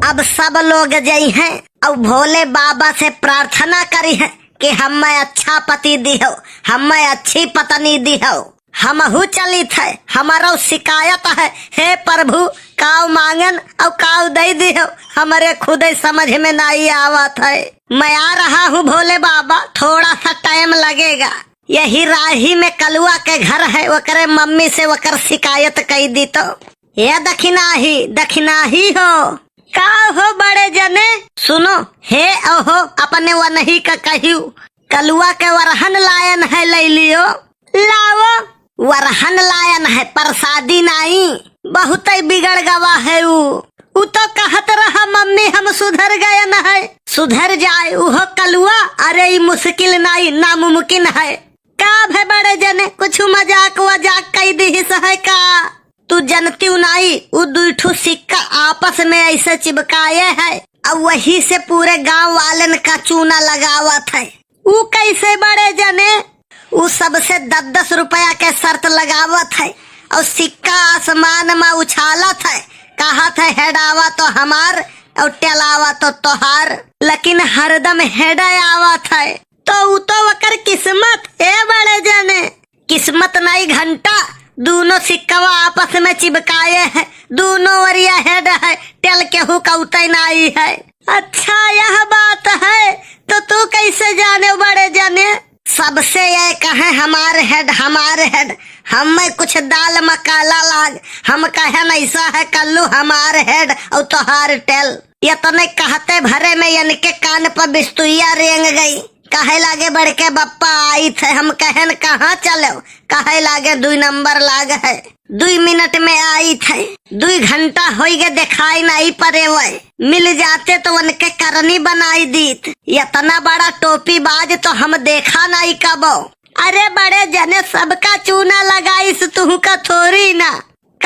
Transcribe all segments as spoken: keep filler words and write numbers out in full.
अब सब लोग जइहैं अउ भोले बाबा से प्रार्थना करिहैं कि हम्मै अच्छा पति दिहो, हम्मै अच्छी पत्नी दिहो। हमहू चलित है, हमरो शिकायत है। हे प्रभु, काव मांगन अउ काव दइ दिहो, हमरे खुदै समझ में नाई आवत है। मैं आ रहा हूँ भोले बाबा, थोड़ा सा टाइम लगेगा। यही राही में कलुआ के घर है, ओकरे मम्मी से ओकर शिकायत कइ दी तो। ए दखिनाही, दखिनाही हो। का हो बड़े जने? सुनो, हे ओहो, अपने वनही का कहियो, कलुआ के वरहन लायन है, लइ लियो। लाओ। वरहन लायन है, परसादी नाई। बहुतै बिगड़ गवा है ऊ। ऊ तो कहत रहा, "मम्मी, हम सुधर गयन है।" सुधर जाए उहो कलुआ, अरे ई मुश्किल नाई, नामुमकिन है। का भे बड़े जने, कुछ मजाक वजाक कइ दिहिस है का? तू जनतिउ नाई, उ दुइ ठो सिक्का आपस में ऐसे चिपकाए है, अउ वही से पूरे गांव वालन का चूना लगावत है। उ कैसे बड़े जने? उ सबसे दस दस रुपया के शर्त लगावत है, अउ सिक्का आसमान में उछालत है, कहत है, "हेडावा तो हमार, अउ टेलावा तो तोहार।" लेकिन हरदम हेडे आवत है। तो उ तो ओकर किस्मत, ए बड़े जने। किस्मत नाई घंटा, दूनो सिक्कवा आपस में चिपकाए है, दूनो ओरिया हेड है, टेल केहू का उतै नाई है। अच्छा, यह बात है, तो तू कैसे जाने बड़े जने? सबसे ये कहे, "हमार हेड, हमार हेड।" हमें कुछ दाल में काला लाग, हम कहे, "ऐसा है कल्लू, हमार हेड अउ तोहार टेल।" इतने कहते भरे में इनके कान पर बिस्तुइया रेंग गई। कहे लागे, "बड़के बप्पा आइत है।" हम कहन, "कहाँ चलो?" कहे लागे, "दुई नंबर लाग है, दुई मिनट में आइत है।" दुई घंटा होई गे, देखाई नाई परे वै। मिल जाते तो उनके करनी बनाई दीत। इतना बड़ा टोपी बाज तो हम देखा नाई कबो। अरे बड़े जने, सबका चूना लगाइस, तुहू का थोड़ी ना।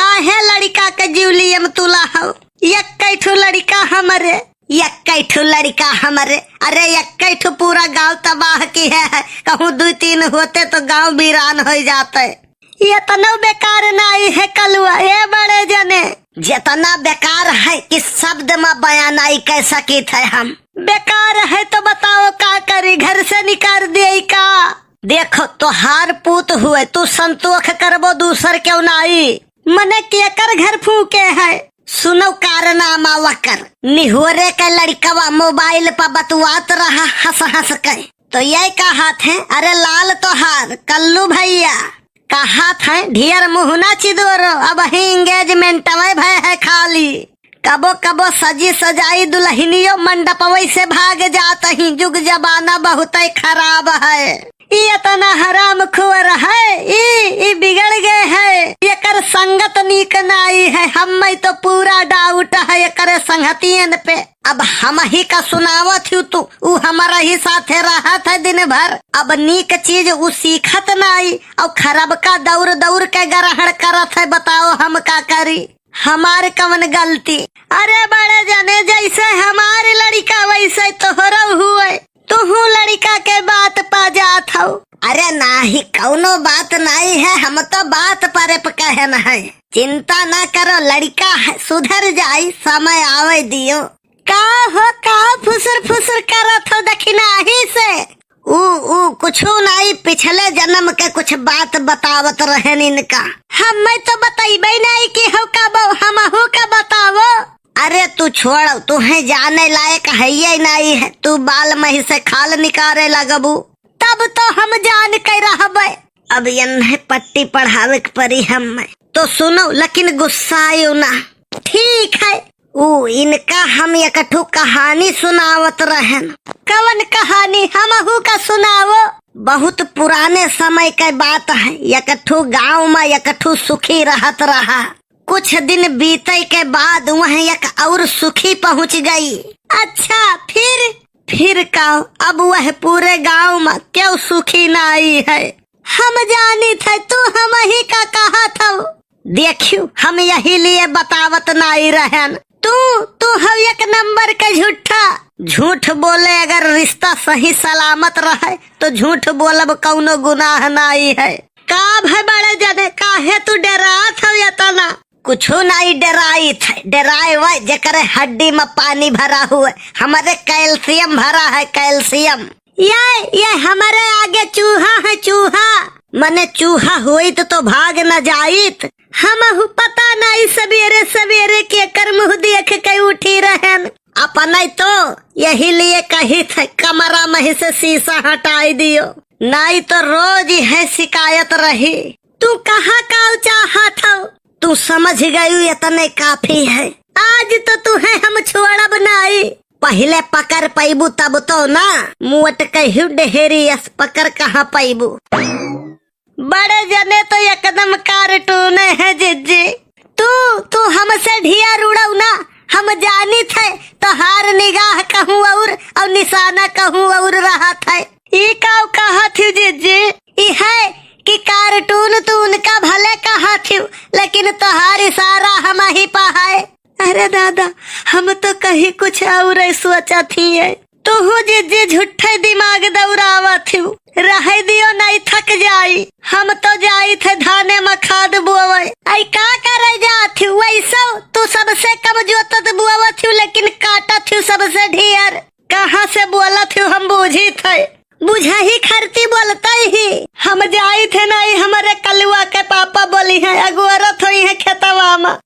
काहे लड़िका के जीव लियम तुला हौ? एक्कै ठो लड़िका हमरे, एक्कै ठो लड़िका हमरे। अरे एक्कै ठो पूरा गांव तबाह किहे है, कहूँ दुई तीन होते तो गांव वीरान होइ जाते। इतनो बेकार नाई है कलुआ, ए बड़े जने। जितना बेकार है कि शब्द में बयां नाई कइ सकित है हम। बेकार है तो बताओ का करी, घर से निकार देई का? देखो, तोहार पूत हुए, तू संतोख करबो, दूसर केउ नाई। मने केकर घर फूके है? सुनो कारनामा वकर। निहोरे के लड़िकवा मोबाइल पर बतुआत रहा हंस हंस के। तो ये कहत है, "अरे लाल तोहार, कल्लू भैया।" कहत है, "ढेर मुँह ना चिदोरो, अबहीं एंगेजमेंटवे भय है खाली।" कबो कबो सजी सजाई दुलहिनियो मंडपवै से भाग जात ही। जुग जमाना बहुतै खराब है। ई एतना हरामखोर है, ई, ई बिगड़ गए है, एकर संगत नीक नाई है। हम्मै तो पूरा डाउट है एकरे संगतियन पे। अब हमही का सुनावत हूँ तू, ऊ हमरही साथे रहत है दिन भर। अब नीक चीज ऊ सीखत नाई, अउ खरबका दौर दौर के ग्रहण करत है। बताओ हम का करी? हमार कवन गलती? अरे बड़े जने, जैसे हमार लड़िका वैसे तोहरो हुए, तुहू लड़िका के बात पा जात हौ। अरे नाही, कौनो बात नाई है, हम तो बात परे प कहन है। चिंता ना करो, लड़िका है, सुधर जाई, समय आवे दियो। का हो, का फुसुर फुसुर करत हौ दखिनाही से? ऊ, ऊ, कुछू नाई, पिछले जन्म के कुछ बात बतावत रहेन इनका। हम्मै तो बतइबै नाई कि हौ का बौ, हमहू का बतावो। अरे तू छोड़, तुहैं जाने लायक हइये नाई है, तू बाल मही से खाल निकारे लगबू। तब तो हम जान के रहबै। अब यन्हे पट्टी पढ़ावे के परी हम्मै। तो सुनो, लेकिन गुस्सायो ना। ठीक है। ऊ, इनका हम एकठू कहानी सुनावत रहेन। कवन कहानी? हमहू का सुनावो। बहुत पुराने समय के बात है। एकठू गांव में एकठू सुखी रहत रहा। कुछ दिन बीते के बाद वहाँ एक और सुखी पहुँच गई। अच्छा, फिर? फिर का? अब वह पूरे गांव में केउ सुखी नाई है। हम जानित है तू हमही का कहत हौ। देखियो, हम यही लिए बतावत नाई रहेन। तू, तू हौ एक नंबर के झूठा। झूठ बोले अगर रिश्ता सही सलामत रहे, तो झूठ बोलब कौनो गुनाह नाई है। का भै बड़े जने, काहे तू डेरात हौ एतना? कुछू नाई डेराइत है, डेराए वह जेकरे हड्डी में पानी भरा हुआ, हमरे कैल्शियम भरा है, कैल्शियम। ये, ये हमरे आगे चूहा है, चूहा। मने चूहा होइत तो भाग न जाइत। हमहू पता नाई सबेरे सबेरे केकर मुँह देख के उठी रहेन। अपने तो यही लिए कहित है, कमरा में से शीशा हटाई दियो, नाई तो रोज यह शिकायत रही। तू कहाँ का चाहत हौ? तू समझ गयू, इतने काफी है। आज तो तुहे हम छोड़ब नाई। पहिले पकड़ पैबू तब तो ना, मुअट कहियो डेहरी अस पकड़ कहाँ पैबू। बड़े जने तो एकदम कार्टून है जिज्जी। तू, तू हमसे ढियर उड़ऊ ना, हम जानित है तोहार निगाह कहूँ और, और निशाना कहूँ और रहत है। ई काउ कहत हिउ जिज्जी? ई है कि कार्टून तू उनका भले कहत हिउ, लेकिन तोहार इशारा हमही पा है। अरे दादा, हम तो कहीं कुछ और सोचत हिए। तोहू जिज्जी झूठे दिमाग दौड़ावत हिउ। रहे दियो, नहीं थक जाई। हम तो जाइत है धाने में खाद बोवे। आई का करे जात हिउ? वैसे तू सबसे कम जोतत बोवत हिउ, लेकिन काटत हिउ सबसे ढेर। कहाँ से बोलत हिउ हम बूझित है। बुझही खरती बोलत ही। हम जाइत है नहीं, हमरे कलुआ के पापा बोली है, अगोरत होई है खेतवा में।